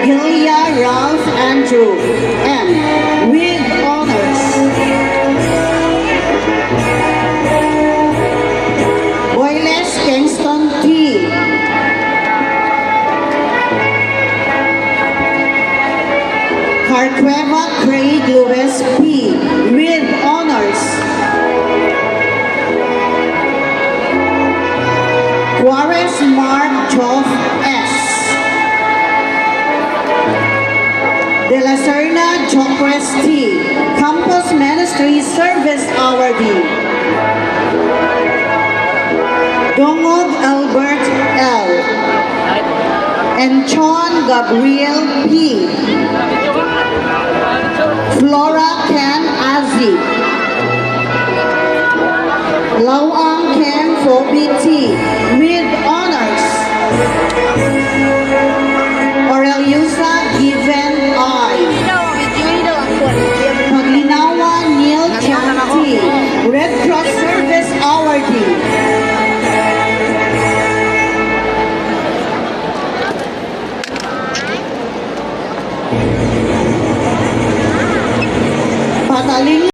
Regalia Ralph Andrew M. With honors. Boyles Kingston T. Carcueva Craig Lewis P. With honors. Juarez Mark Joff S. De La Serna Jocres T. Campus Ministry Service Awardee. Dongog Albert L. And Chon Gabriel P. Flora Ken Azi. Lawang Ken Phoebe T. With honors. Aureliusa Given I. Paglinawa Neil Chan T. Red Cross Service Awardee. Pataling